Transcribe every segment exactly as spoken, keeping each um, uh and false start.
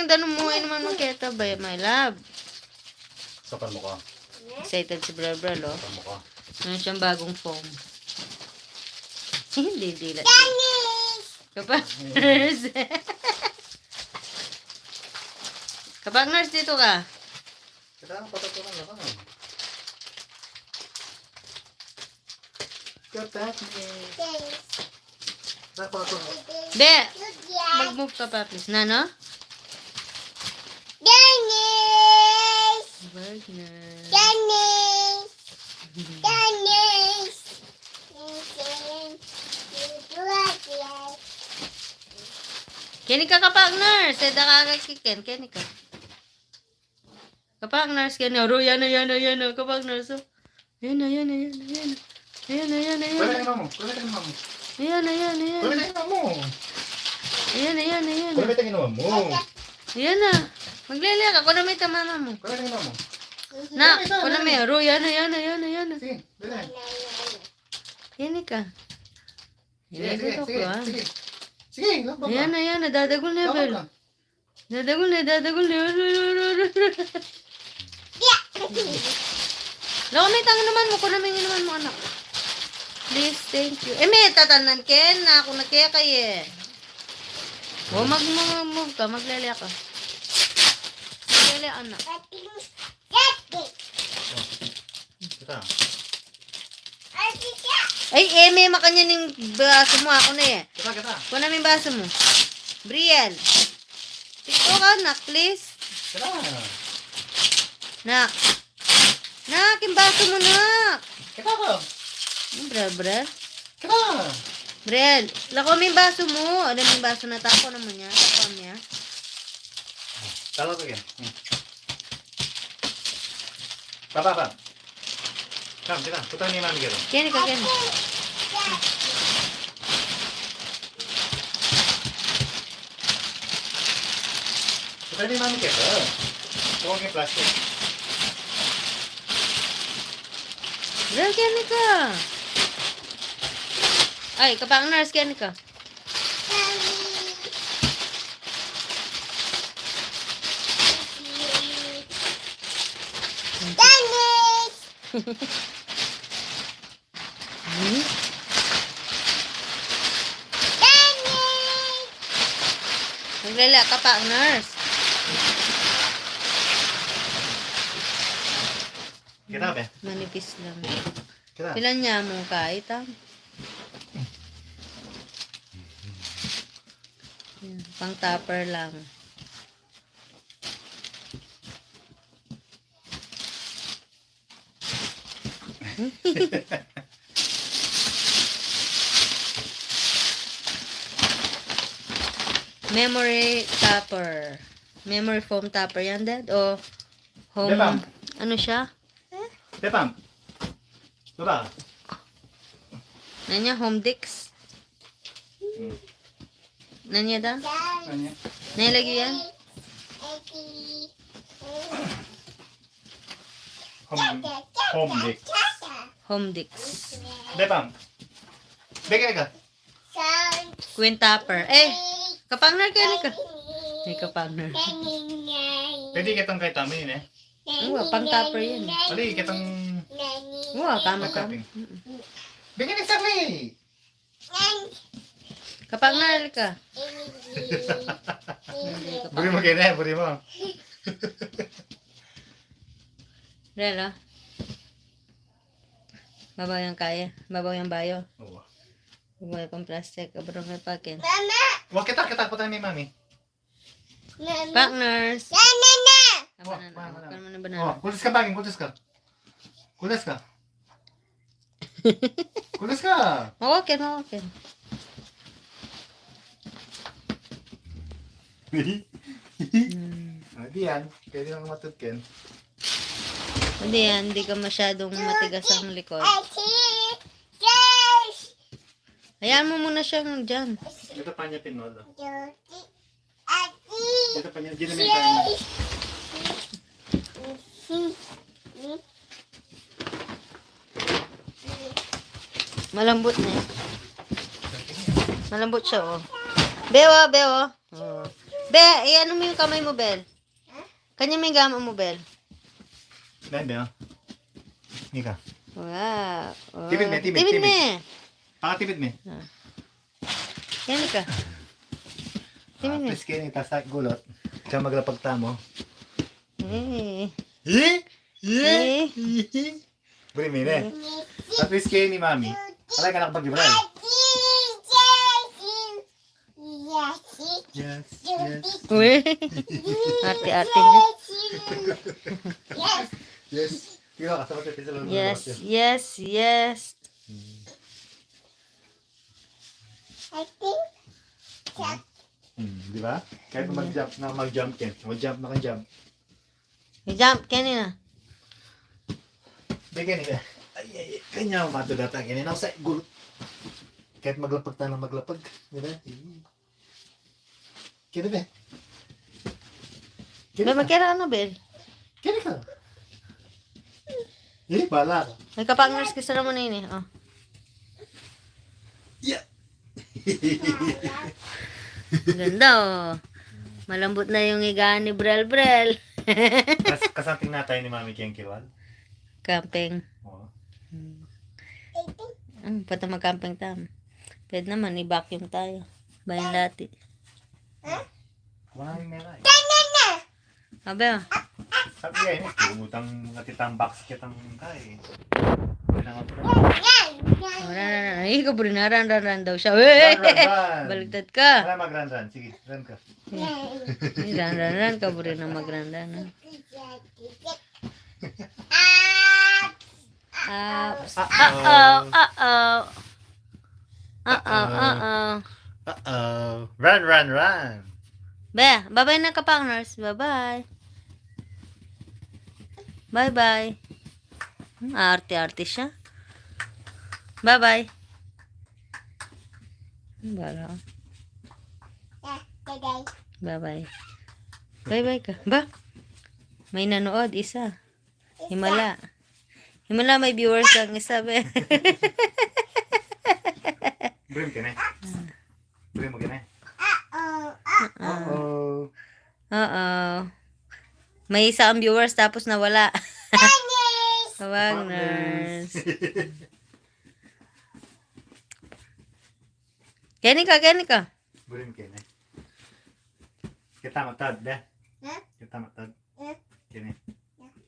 Danum mu, inuman mu keta ba, my love? Sapan mu ka. Excited si Bra Bra, lo. Sapan mu ka. Meron siyang bagong foam. Hindi, dila. Dennis! Kapak-nurse. Kapak-nurse, dito ka. Kailangan patatukan na ka. Kapak-nurse. Dennis! Be, mag-move ka pa, please. Nanu? Dennis! Dennis! Dennis! Keni ka, Kapak-nurse. E da ka kakiken. Keni ka. Kapak-nurse, keni. Aro, yana, yana, yana. Kapak-nurse, o. Yana, yana, yana, yana. Yana, yana, yana. Kuha na yung mama mo. Kuha na yung mama mo. Yana, yana, yana. Kuha na yung mama mo. Yana, yana, yana. Kuha na yung mama mo. Yana. Maglele ka. Kuha na yung mama mo. Kuha na yung mama mo. Na, kuha na yung aro. Yana, yana, yana, yana. Sige, dali. Keni ka. Sige, sige, sige, sige. Sige, laban ka. Yana, yana. Dadagul na, Bel. Laban ka. Dadagul ne, dadagul ne. Lo, me, tang inuman mu, kunan me ing inuman mu, anak. Please, thank you. E, me, tatanan ken, na aku na keka, e. O, mag-move ka, maglele ka. Maglele, anak. Kita. Ay, e, me, makanyan ing basu mu, aku na, e. Kita, kita. Kunan me ing basu mu. Briel. Pito ka, nak, please. Kita. Nak. Nak, ing basu mu, nak. Kita ka. Ing Brel, Brel. Kita. Brel, lakuan me ing basu mu. Ada me ing basu na, takuan mu nya. Takuan mu nya. Talo ka, Ken. Hmm. Papa, pa. Kam, kita. Putan ni mami kita. Keni ka, keni. Putan ni mami kita. Huwag yung plastic. Dali, keni ka. Ay, Kapak-nurse, keni ka. Dennis! Hmm? Dennis! Maglele ka, Kapak-nurse. Kita, be. Manipis lang. Kita. Pilan nya mu kaya, a? Yan, pang topper lang. Memory topper. Memory foam topper yan, Dad? O home, Bebang. Ano siya? Pepang. Baba. Nanu ya, home disks? Hmm. Nanu ya da? Nanu ya? Nanu ya lagi yan? Home, home disks. Home disks. Pepang. Beke ka. Queen topper. Eh, kapartner keni ka. Ay, kapartner. Pwede kitang kay Tami, ne? Wa, pang topper yan. Pwede kitang... Wa, tama ka. Bigyan ni Charlie. Kapartner ka. Buri mo kene, buri mo. Rela. Babaw yang kaya. Babaw yang bayo. Oo. Babaw yang plastic. Abro nga pakin. Mama! Wa, kita, kita, putang ni Mami. Mama. Partners. Banana! Ah, banana. Wa, banana. Kan mana banana? Oh, kultis ka, Pakin, kultis ka. Kultis ka. Kultis ka. Mawakin, mawakin. Hmm. Ah, di yan. Pwede nang matutkin. Hindi yan, hindi ka masyadong matigas ang likod. Hayaan mo muna siyang dyan. Ito pa niya pinolo. Ito pa niya, ginamit pa niya. Malambot na eh. Malambot siya, oh. Bewa, bewa. Oh. Be, e, anu mu ing kamay mu, Bel? Kanyan mu ing gamu mu, Bel? Bel, Bel. Ika. Wow. Wow. Tipid me, tipid, tipid me. Pakatipid me. Ah. Yan ka. Tipid me. At least keni, tas tamu gulot. Tsaka maglapag tamu. Eh. Eh? Eh? Eh? Buri me ne. At least keni, Mami. Alay ka na kapag-ibral. Yes, yes. Uy. Arte-arte na. Yes. Yes. Tingnan ka, sapat yung pinsan mo. Yes, yes, yes. Hmm. I think. Hmm, di ba? Kahit mag-jump na, mag-jump ka. Mag-jump na ka, jump. Jump, keni na. Be, keni, be. Ay, ay, ay. Kanyan, mato data, keni na, sa gulot. Kahit maglapag tamu, maglapag. Di ba? Keni, be. Keni, be, ka. Makera ka na, Bel. Keni ka. Eh, bala ka. May kapangers ka sa naman ini, oh. Yeah. Ganda, oh. Malambut na ing iga ni Brel Brel. Kas-, kasanting na tamu ni Mami keng kilwal. Camping. Oo. Hmm. Hmm, pwede mag-camping tamu. Pwede naman, i-vacuum tamu. Bayan dati. Kumain na tamu. Abe, oh. Sabi nga, ini, pumutang mga titang box kitang kay. Wala na, na. Ay, kaburi na, ran, ran, ran daw siya. Uy! Ran, ran, ran. Baligtad ka. Wala, mag-ran, ran. Sige, ran ka. Ay, ran, ran, ran. Kaburi na mag-ran, ran, ah. Ups. Uh-oh, uh-oh. Uh-oh, uh-oh. Uh-oh. Run, run, run. Be, bye-bye na, kapangers. Bye-bye. Bye-bye. Hmm, arte-arte siya. Bye-bye. Bala. Bye-bye. Bye-bye ka. Ba? May nanood, isa. Himala. Himala, may viewers ang isa, be. Brim ka na. Brim ka na. Uh-oh. Oo. May isa ang viewers tapos nawala. Wagners. Wagners. Keni ka, keni ka. Brim keni. Kita matad, be. Ha? Kita matad. Eh? Keni.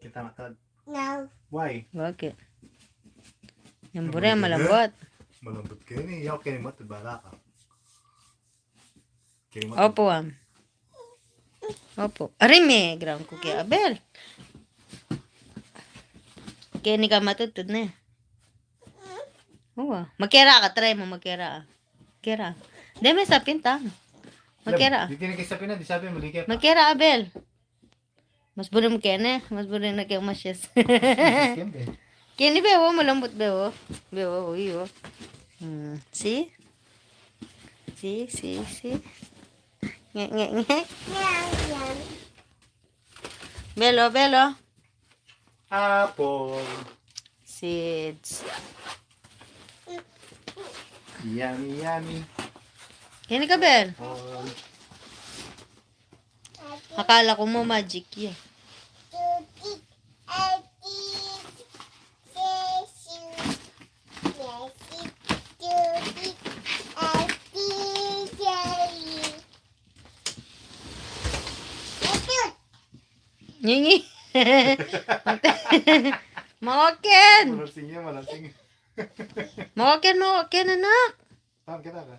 Kita matad. No. Why? Bakit? Yang buri, malambut. Malambut keni. Yaw keni matad, bala ka. Keni matad. Opo, am. Opo. Ari me, ground ku kaya, Abel. Keni ka matutut na. Uwa. Makera ka, try mu, makera. Makera. Deme sapin tang. Makera. Di tini kaya sapin na, di sabi, mali kaya pa. Makera, Abel. Mas buri mu keni, mas buri na keng masyes. Keni be. Keni be, o, malambut be, o. Be, o, uy, o. Hmm, see? See, see, see? Nge, nge, nge. Bel o, Bel o. Apple. Seeds. Yummy, yummy. Keni ka, Bel? Apple. Akala ku mu magic ya. Ngingi. Mawakin. Malasing ya, malasing. Mawakin, mawakin, anak. Tam, kita ka.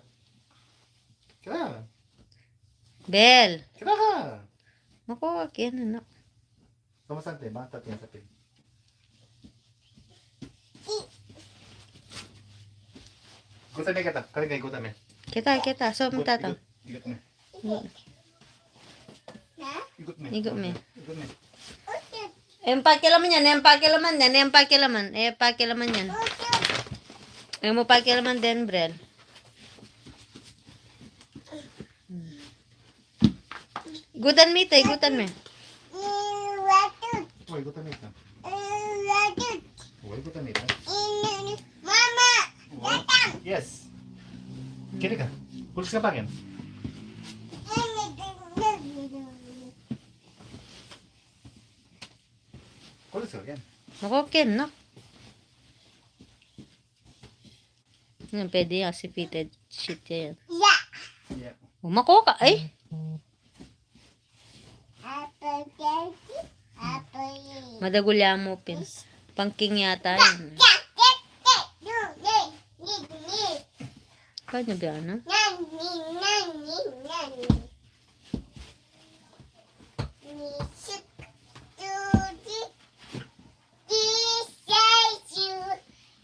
Kita ka. Bel. Kita ka. Mawakin, anak. Kamusta te? Bang tatian sa pin. Guta me kita. Kaling kay guta me. Kita, kita. So, igut, matata. Igut, igut me. Igut me. Igut me. Igut me. E mu pakilaman yan, e mu pakilaman yan, e mu pakilaman, e pakilaman yan. E mu pakilaman den, Brel. Igutan me ita, igutan me. Uy, igutan me ita. Uy, igutan me ita. Mama, datang. Yes. Keni ka. Pulis ka pangin. Kulis ko yan. Makoken, no? Yan, pwede yan kasi fitted sheet yan. Yeah. Yeah. O, makoka, ay. Apple candy, apple. Madagul ya mu, Pin. Pangking yata yan. Kanya biya na? Nani, nani, nani. Nisik, tutik, isayu,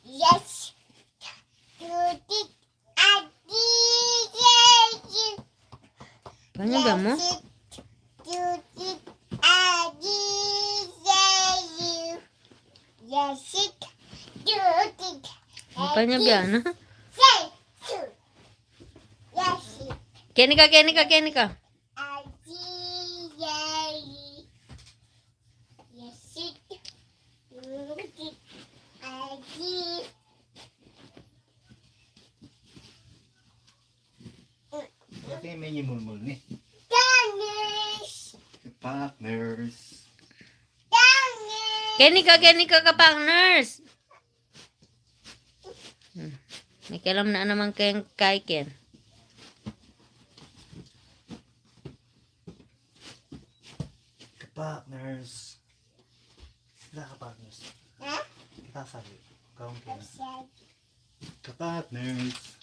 yes. Tutik, adi, yayu. Kanya biya mu? Yasik, tutik, adi, yayu. Yasik, tutik, adi. Kanya biya na? Yayu. Yasik. Kenika, kenika, kenika. Adi, yayu. Yasik, tutik, adi. Ito yung may mulmul ni. Partners. Partners. Partners. Kenika, kenika ka partners. Hmm. May kalam na naman kayang kaiken. Ka-partners. Sila ka-partners. Ha? Kita sabi. Kaung kena. Ka-partners.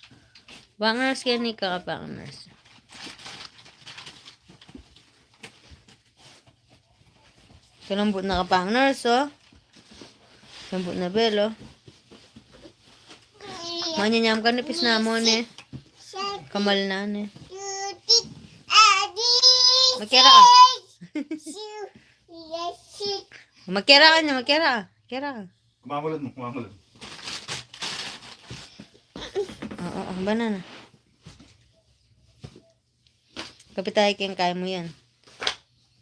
Partners, kenika ka-partners. Kalambut na ka-partners, o. Kalambut na, Bel, o. Manyanyam ka, nipis na mu ne. Kamal na ne. Makera ka. Makera ka ne, makera ka. Kera ka. Kumamulad mu, kumamulad. Oo, oo, banana. Kapit tayo keng kaya mu yan.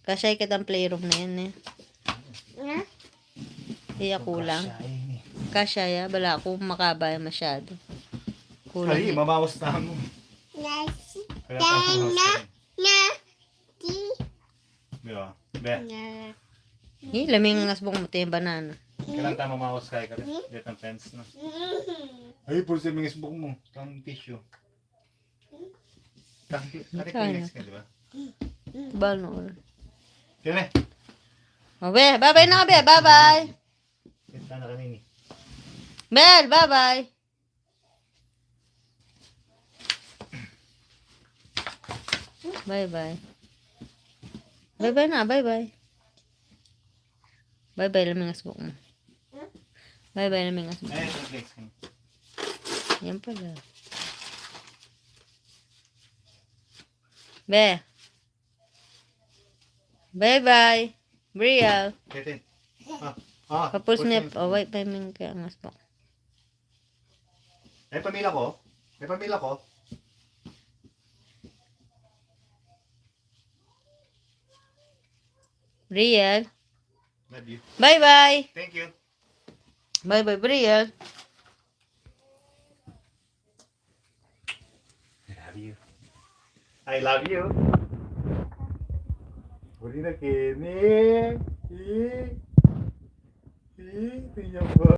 Kasya ya kitang playroom na yan, e. Iya, kulang. Kasya ya, bala ku makaba ya masyado. Kulang. Ay, mamawas tamu. Kailangan tamu mamawas tamu. Di ba? Be. E, lami ing asbuk mu, te, banana. Kailangan tamu mamawas kaya ka, detang fence na. Ay, puro sa ing asbuk mu. Tang tissue. Tang ti-, tang next ka, di ba? Bal, no. Kene. O, be, bye-bye na, be, bye-bye. Kita na kanini. Bel, bye-bye. Bye-bye. Bye-bye na, bye-bye. Bye-bye, lami ing asbuk mu. Bye-bye, lami ing asbuk mu. Ay, ito, next. Yan pala. Be. Bye-bye. Brielle. Ketin. Ah, ah, kapus ne, o, wait, pa ing kaya ing asbuk. E, pamila ko. E, pamila ko. Brielle. Love you. Bye-bye. Thank you. Bye-bye, Brielle. I love you. I love you. Uli na kene. E, e, tingnan mo.